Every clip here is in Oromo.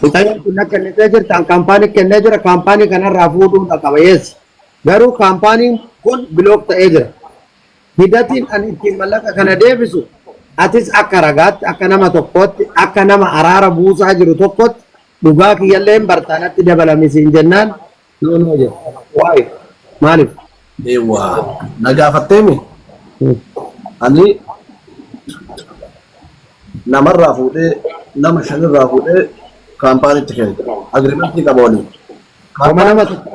Mucayyoon kun akka kennitee jirta, an kaampaanii kennee jira, kaampaanii kanarraa fuudhuun qaba, yes. Garuu kaampaaniin kun block ta'ee jira. Hidatiin ani ittiin mallaqa kana deebisu, atis akka ragaatti, akka nama tokkootti, akka nama araara buusaa jiru tokkotti, dhugaa kiyyallee hin bartaanatti dabalamisiin jennaan, no, no jedha. Waa'ee maaliif? Eewwa, na gaafatteemi? Ani namarraa fuudhee, nama shanirraa fuudhee kaampaaniitti kenne. Agreementii qaba waliin. Homa nama tokko,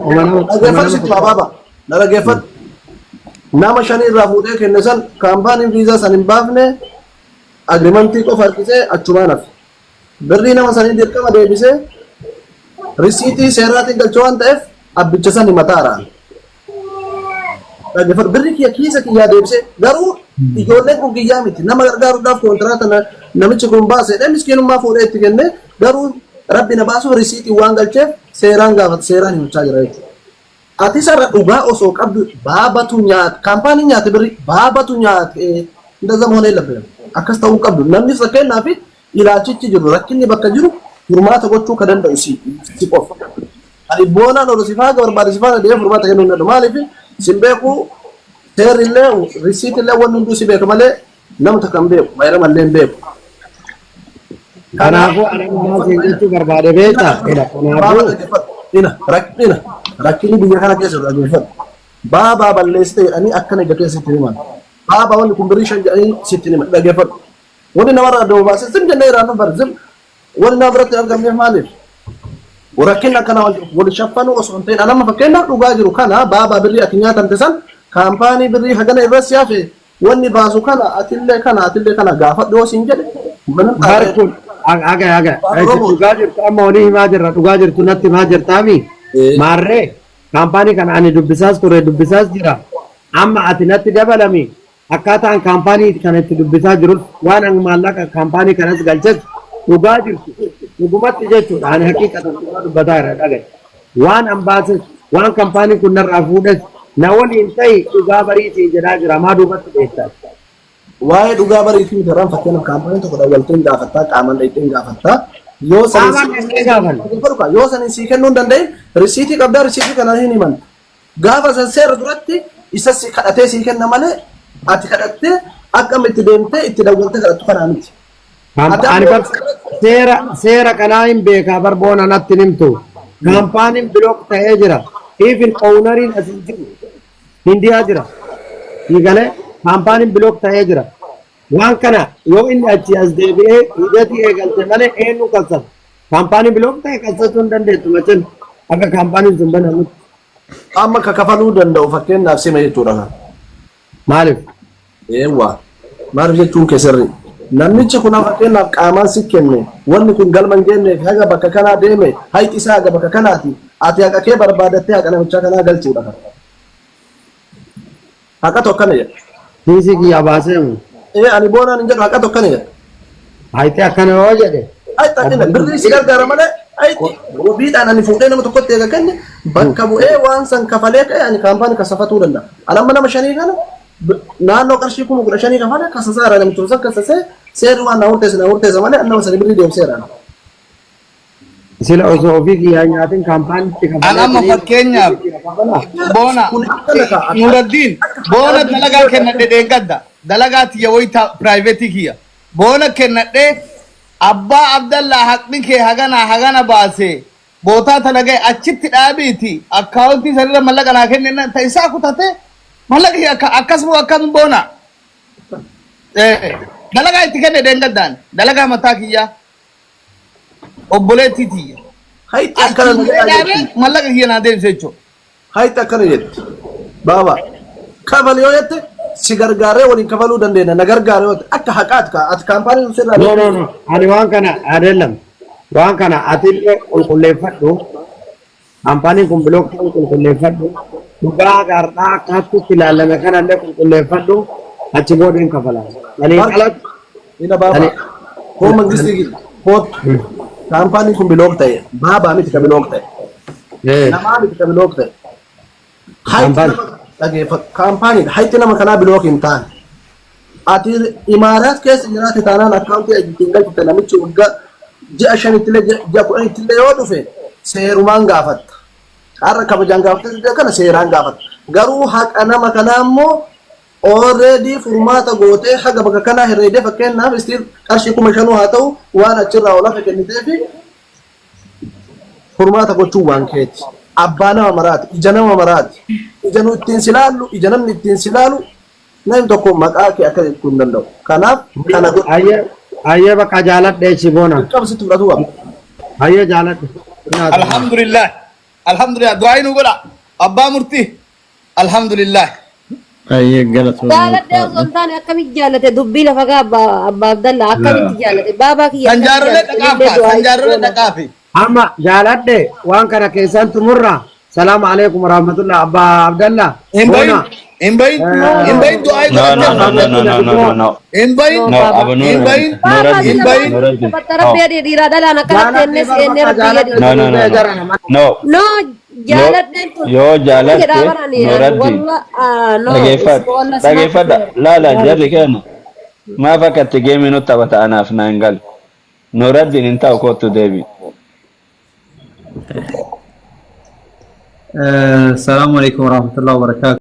homa nama Dhaggeeffadhu, sitti baaba. Na dhaggeeffadhu. Nama shanirraa fuudhee kenne san kaampaaniin viizaa san hin baafne, agreementii qofa harkisee achumaan hafe. Birrii nama sanii dirqama deebisee risiitii seeraatiin galchuu waan ta'eef abbicha san himataaraan. Dhaggeeffadhu, birri kiyya kiisa kiyyaa deebisee, garuu ijoolleen kun kiyyaa miti, nama gargaaruudhaaf kontiraata namichi kun baase jedhee miskiinummaa fuudhee itti kenne, garuu rabbi na baasuu risiitii waan galcheef seeraan gaafata, seeraan himachaa jira jechuudha. Ati sarara dhugaa osoo qabdu baabatu nyaata, kaampaaniin nyaate, birri baabatu nyaate, እንደዛ መሆን የለብንም. Akkas ta'uu qabdu. Namni fakkeenyaaf ilaalchichi jiru, rakkinni bakka jiru furmaata gochuu ka danda'u si qofa. Ani boonaan odoo si faana barbaade si faana deemee furmaata kennuu hin danda'u. Maaliif sin beeku, seerri illee risiitii illee wanni hunduu si beeka malee nama takka hin beeku, mayrama illee hin beeku. Kanaafuu ani maal siin jechuu barbaade beektaa? Ila Baaba kanaafuu dhaggeeffadhu. Ina rakkina rakkinni biyya kana keessa jiru dhaggeeffadhu. Baabaa balleessite jedhanii akkana ija keessa sitti himan. Baabaa wanni kun birrii 5 jedhanii sitti himan, dhaggeeffadhu. Wanni namarraa adda baasee zim jennee irraa bar zim wanni nama biratti hin argamneef maaliif? Rakkinni akkana waan jiruuf wal shaffanuu osoo hin ta'in, anamma fakkeenyaaf dhugaa jiru kana, baabaa birrii ati nyaatamte san kaampaanii birrii hagana irra si hafe wanni baasu kana, atillee kana, atillee kana gaafadhu yoo siin jedhe ምንም Bar kun aga aga dhugaa jirtu amma walii himaa jirra, dhugaa jirtu natti himaa jirtaami. Maarree kaampaanii kana ani dubbisaas ture, dubbisaas jira. Amma ati natti dabalami, akkaataan kaampaanii kana itti dubbisaa jirus, waan ani maallaqa kaampaanii kanas galches, dhugaa jirtu dhugumatti jechuudha. Ani haqiiqatan dhugaa dubbataa jira, dhagaye. Waan an baases, waan kaampaaniin kun narraa fuudhes na waliin ta'i, dhugaa bariitiin jedhaa jira, maa duubatti beektaa? Waa'ee dhugaa bariitii miti irraan, fakkeenyaaf kaampaaniin tokko dawwalteen gaafattaa, qaamaan dhaqxeen gaafattaa. Yoo sanii Qaamaan dhaqnee gaafanna. Yoo sanii sii kennuu hin danda'in, risiitii qabdaa, risiitii kana hin himan. Gaafa san seera duratti isa si kadhatee sii kenna malee ati kadhattee akka amma itti deemtee itti dawwaltee kadhattu kanaa miti. Ani bar seera kanaa hin beekaa bar, boona natti hin himtu. Kaampaaniin block ta'ee jira. Even owneriin as hin jiru. Hindiyaa jira. Hiikalee kaampaaniin block ta'ee jira. Waan kana yoo inni achi as deebi'ee hidatii eegalte malee eenyu kassasa? Kaampaanii block ta'e kassasuu hin dandeettu machin akka kaampaaniin sun banamutti. Amma ka kafaluu danda'u fakkeenyaaf sima jechuudha. Maaliif? Eewwa. Maaliif jechuun kee sirri. Namichi kun fakkeenyaaf qaamaan si kenne, wanni kun galma hin geenyeef haga bakka kanaa deeme, hayxi isaa haga bakka kanaati. Ati haqa kee barbaadattee haqa namichaa kanaa galchuudha. Haqatu akkana jedha. Kiisii kiyyaa baasee mu. Ee, ani boonaan hin jedhu, haqatu akkana jedha. Hayxi akkana yoo jedhe. Hayxi akkana birrii si gargaara malee, hayxi wabiidhaan ani fuudhee nama tokkotti eega kenne, bakka bu'ee waan san kafalee ka'e ani kaampaanii kasafatuu danda'a. Ani amma nama shanii kana naannoo qarshii 15,000 kafale kasasaara, namicha san kasasee seerri waan na murteesse na murteessa malee ani nama sani birrii deemseera. Sila osoo ofii kiyyaa nyaatin kaampaaniitti An kafalee amma fakkeenyaaf kafalaa. Boona Kun akkana ta'a. Nuraddiin, boona dalagaa kennadhe dheengadda dalagaa tiyya wayita private kiyya boona kennadhe, abbaa Abdallaa haqni kee hagana hagana baase, bootaa tana gahe, achitti dhaabiiti akkaawuntii sanirra mallaqa naa kenne, ta isaa kutate mallaqa kiyya akkasuma akkam boona. Dalagaa itti kenne dheengaddaan dalagaa mataa kiyyaa obboleettii tiyya Hayxi akkana na jedhaa dhaabee jetti. mallaqa kiyya naa deebise jechuudha. Hayxi akkana jetti. Baaba. Kafali yoo jette si gargaaree waliin kafaluu dandeenya. Na gargaaree yoo jette akka haqaati ka ati kaampaanii sirraa No, no, no. Ani waan kana adeelam. Waan kana atillee qulqulleeffadhu. Kaampaaniin kun block ta'uu qulqulleeffadhu. Dhugaa gaardhaa akka hattuutti ilaalame kanallee qulqulleeffadhu. Achi booda hin kafala. Ani alatti Ina baaba. Koo mangistii kootu. Kaampaaniin kun block ta'e. Baabaa miti ka block ta'e. Namaa miti ka block ta'e. Hayxi Kaampaanii. nama dhageeffadhu. Kaampaaniidha. Hayxi nama kanaa block hin taane. Ati Imaaraat keessa jiraate taanaan akkaawuntii ittiin galchite namichi waggaa Ji'a shanittillee ji'a kudhanittillee yoo dhufe seerumaan gaafatta. Har'a kabajaan gaafatte kana seeraan gaafatta. Garuu haqa nama kanaa immoo already furmaata gootee haga bakka kanaa herreedee, fakkeenyaaf istiil qarshii 5,000 haa ta'u, waan achirraa ol hafe kenniteefi furmaata gochuun waan keeti. Abbaa nama maraati, ija nama maraati. Ija nu ittiin si laallu, ija namni ittiin si laalu, namni tokko maqaa kee akka jechuu hin danda'u. Kanaaf kana godhu. Ayyee ayyee, bakka jaaladhe si boona. Dirqama sitti fudhatuu qaba. Ayyee, jaaladhe. Alhamdulillah. Alhamdulillah. Du'aa nu godha. Abbaa murtii. Alhamdulillah. Ayyee, galatoomii. Jaaladhe osoo hin taane akkamitti jaallate? Dubbii lafa gaa, abbaa abbaa Abdallaa, akkamitti jaallate baabaa kiyya? Kan akkamitti jaarrolee jaallate dhaqaaf illee kaa. du'aa Kan itti jaarrolee goona. dhaqaafi. Amma jaaladhe, waan kana keessan xumurra. Salaamu alaikum warahmatullah, abbaa Abdallah. Hin bahin. Boona. Hin bahin. Hin bahin, du'aa No, no, godhattee. no, no, no, no, no, no, no. Hin bahin. No, Abu Hin bahin. Baabaa Nuraddi, Hin sila bahin. Nuraddi. Bakka No, rabbi adii dhiiraa dhalaan akkanatti Jaaladhe enne bar seenne bakka rabbi jaaladhe jedhi. No, no, no, no. jarana. No, No, yoo jaaladheen tun yoo jedhaa jaalatte barani Nuraddi walla no. Dhageeffadhu, walla dhageeffadha. Laala, jarri kenna. Maaf akka itti geemii nutti taphata anaaf naan hin galu. Nuraddiin hin ta'u, kottu deebi. Salaamu alaikum warahmatullahi wabarakatuh.